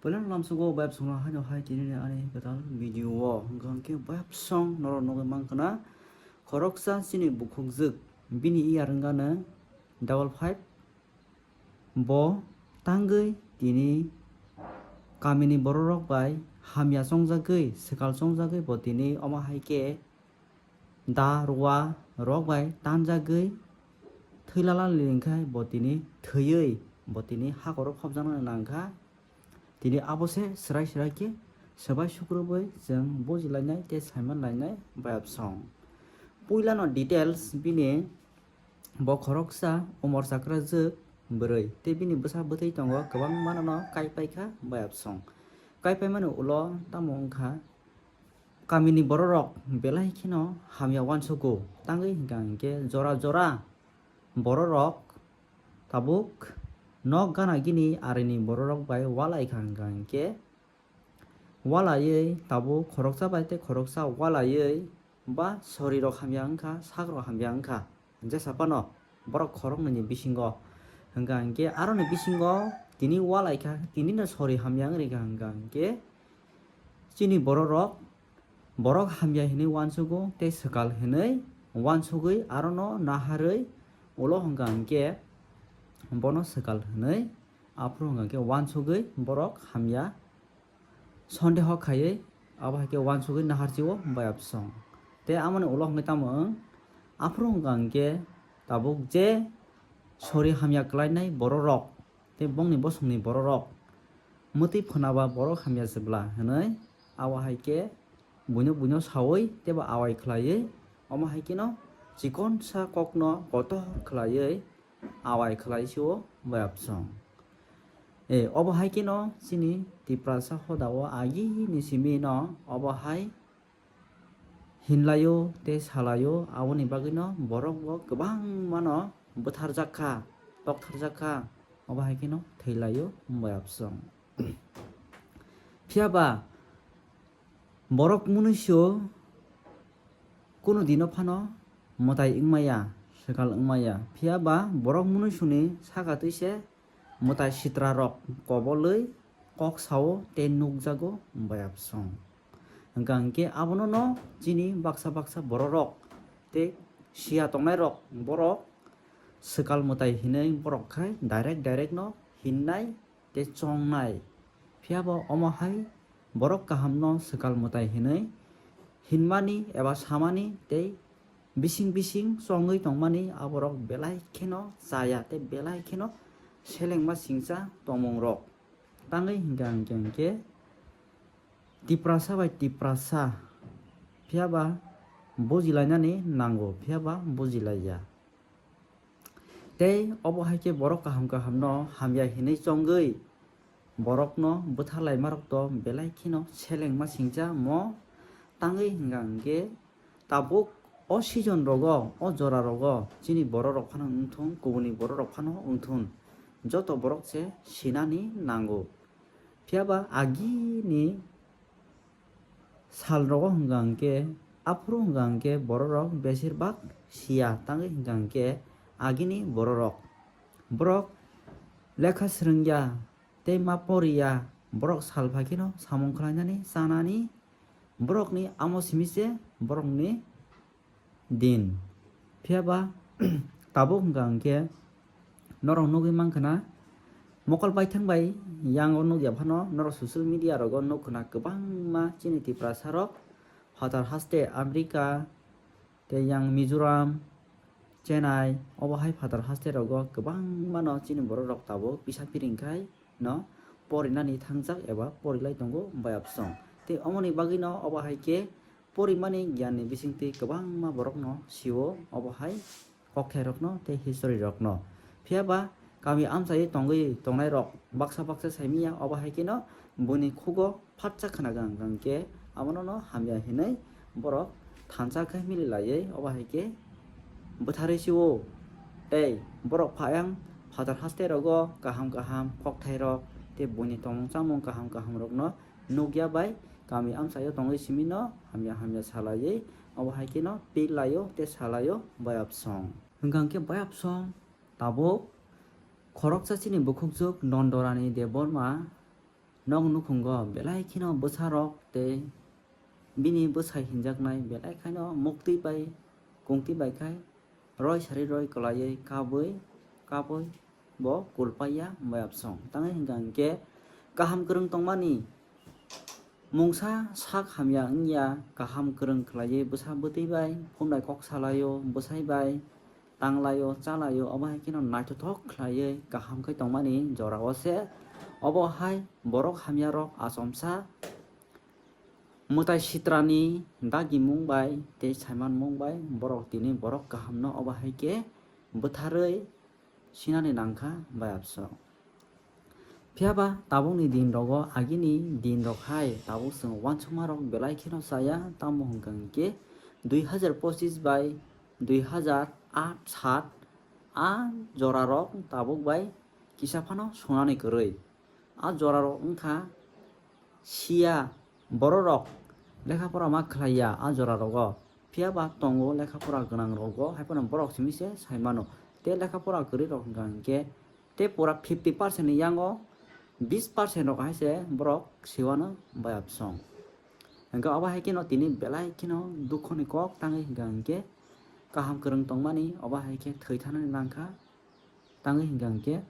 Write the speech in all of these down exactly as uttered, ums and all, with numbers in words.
Puila lamsugo bayapsongno haino hai tini ani kwtal video o hwnkha hwnkhe bayapsong norok nugwi mankha na khoroksa chini bukhukjwk bini iyar wngkha no double five. Bo tangwi tini kamini bororok bai hamya chongjagwi swkal chongjagwi bo tini omo hai khe da rua rok bai tanjagwi thwilala lingkha bo tini thwiwi bo tini hakhoro phobjakna nangkha. Tini abo se swrai swrai khe swbai sukrubwi chwng bujilainai tei saimanlainai bayapsong. Puilano details bini bo khoroksa umor chakrajwk bwrwi tei bini bwsa bwtwi tongo kwbangma no kaipaikha bayapsong. Kaipaimani ulo tamo wngkha kamini bororok belai kheno hamya uansugo tangwi hwnkha hwnkhe jora jora bororok tabuk nok gana gini arini bororok bai walaikha hwnkha hwnkhe walaiwi tabuk khoroksa bai tei khoroksa walaiwi ba sorirok hamya wngkha sakrok hamya wngkha jesa phano borok khoroknwini bisingo hwnkha hwnkhe aroni bisingo tini walaikha tinino sori hamya wngkha hwnkha hwnkhe chini bororok borok hamya hinwi uansugo tei swkal hinwi uansugwi arono naharwi ulo hwnkha hwnkhe bono swkal hinwi aphuru hwnkha hwnkhe uansugwi borok hamya sondeho khaiwi abo hai khe uansugwi naharchio bayapsong. Tei amoni ulo hwnkhe tamo wng aphuru hwnkha hwnkhe tabuk je sori hamya kwlainai bororok tei bongni bosongni bororok mwtwi phwnaba borok hamya se bla hinwi abo hai khe buino buino sawi teibo awai khlaiwi omo hai kheno chikonsa kokno kotor khlaiwi awai khlai sio bayapsong. E obo hai kheno chini Tiprasa hodao agini simi no obo hai hinlaio tei salaio aboni bagwino borok bo kwbangmano bwtharjak kha, toktharjak kha, obo hai kheno thwilaio bayapsong. Phiya ba borok munuiso kunu dino phano mwtai wngmaya, swkal wngmaya, phiya ba borok munuisoni saka twi se mwtai sitra rok kobolwi kok sao tei nukjago bayapsong. Hwnkha hwnkhe abono no chini baksa baksa bororok tei siya tongnai rok borok swkal mwtai hinwi borok khai direct direct no hinnai tei chongnai. Phiya bo omo hai borok kaham no swkal mwtai hinwi hinmani eba samani tei bising bising chongwi tongmani aborok belai kheno chaya tei belai kheno selengma singcha tongmung rok tangwi hwnkha hwnkhe hwnkhe Tiprasa bai Tiprasa phiya ba bujilainani nango phiya ba bujilaiya. Tei obo hai khe borok kaham kaham no hamya hinwi chongwi borok no bwtharlaimarok to belai kheno selengma singcha mo tangwi hwnkha hwnkhe tabuk o season rogo o jora rogo chini borok rok phano wngthung kubuni borok rok phano wngthun joto borok se sinani nango. Phiya ba agini sal rogo hwnkha hwnkhe aphuru hwnkha hwnkhe borok rok besir bak siya tangwi hwnkha hwnkhe agini borok rok borok lekha swrwngya tei ma poriya borok sal phai kheno samung khlainani chanani borokni amo simi se borokni din. Phiya ba tabuk hwnkha hwnkhe norok nugwi mankha na mokol baithang bai yang o nukya phano norok social media rogo nukha na kwbangma chini Tiprasa rok phatar haste America tei yang Mizoram, Chennai obo hai phatar haste rogo kwbangma no chini borok rok tabuk bisa piring khai no porinani thangjak eba porilai tongo bayapsong. Tei omoni bagwi no obo hai khe porimani gyan ni bisingtwi kwbangma borok no sio obo hai kokthai rok no tei history rok no. Phiya ba kami amchai tongwi tongnai rok baksa baksa saimanya obo hai khe no buini khugo phatsa khna gang gang khe abono no hamya hinwi borok thansa khe mili laiwi obo hai khe bwtharwi sio. Tei borok phayang phatar haste rogo kaham kaham kokthai rok tei buini tongmung chamung kaham kaham rok no nukya bai kami amchaio tongwi simi no hamya hamya salaiwi obo hai khe no pil laio tei salaio bayapsong. Hwnkha hwnkhe bayapsong tabuk khoroksa chini bukhukjwk Nondorani Debbarma Nok nukhungo belai kheno bwsarok tei bini bwsai hinjaknai belai khaino muktwi bai kungtwi bai khai roi sari roi kwlaiwi kabwi kabwi bo kulpaiya bayapsong. Tangwi hwnkha hwnkhe kaham kwrwng tongmani mungsa sak hamya wngya, kaham kwrwng khlaiwi bwsa bwtwi bai phunai kok salaio, bwsai bai tanglaio, chalaio, obo hai kheno naithothok khlaiwi kaham khe tongmani jorao se. Obo hai borok hamyarok achomsa mwtai sitrani dagimung bai tei saimanmung bai borok tini borok kahamno obo hai khe bwtharwi sinani nangkha bayapsong. Phiya ba tabukni din rogo, agini din rok hai tabuk chwng uansukma rok belai kheno chaya, tamo hwnkha hwnkhe dui hazar pochis bai dui hazar aat sat a jora rok tabuk bai kisa phano sunani kwrwi. A jora rok wngkha siya borok rok lekha pora ma khlaiya a jora rogo, phiya ba tongo lekha pora gwnang rogo, hai phano borok simi se sai mano. Tei lekha pora kwrwi rok hwnkha hwnkhe tei pura fifty percent ni yango bis percent rok hai se borok siwano bayapsong. Hwnkhe obo hai kheno tini belai kheno dukho ni kok tangwi hwnkha hwnkhe kaham kwrwng tongmani obo hai khe thwi thanani nangkha. Tangwi hwnkha hwnkhe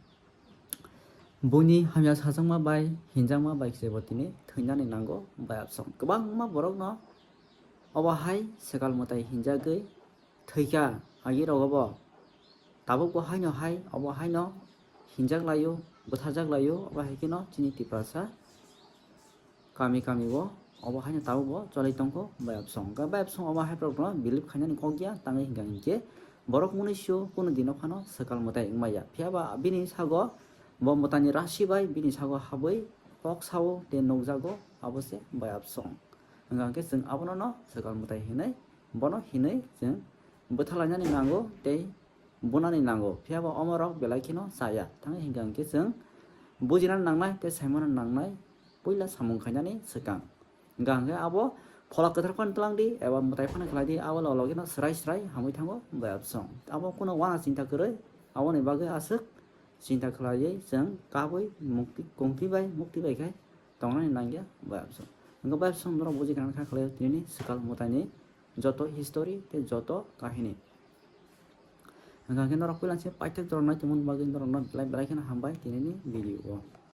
buini hamya sajakma bai hinjakma bai se bo tini thwinani nango bayapsong. Kwbangma borokno obo hai swkal mwtai hinjagwi thwikha, agi rogo bo tabuk bo haino hai obo haino hinjak laio, bwtharjak laio, obo hai kheno chini Tiprasa kami kami o obo haino tabuk bo cholai tongkho bayapsong. Hwnkhe bayapsong obo hai borokno believe khainani kok ya, tangwi hwnkha hwnkhe borok mwnwi sio kunu dino phano swkal mwtai wngmaya. Phiya ba bini sago bo mwtaini rasi bai bini sago habwi kok sao tei nukjago, abo se bayapsong. Hwnkha hwnkhe chwng abono no swkal mwtai hinwi bono hinwi chwng bwthalainani nango tei bunani nango, phiya ba omo rok belai kheno chaya. Tangwi hwnkha hwnkhe chwng bujinani nangnai tei saimano nangnai puila samung khainani swkang. Hwnkha hwnkhe abo Phola Kwthar phano twlang di eba mwtai phano khlai di, abo log logino swrai swrai hamwi thango bayapsong. Abo kuno uana chinta kwrwi, aboni bagwi aswk chinta khlaiwi chwng kabwi mukti kungtwi bai mukti bai khe tongnani nangya bayapsong. Hwnkhe bayapsong norok buji gwnang kha khlai tini swkal mwtaini joto history tei joto kahini. Hwnkha hwnkhe norok puila se paithak jorok nai tongmani bagwi norokno belai belai kheno hambai tinini video o.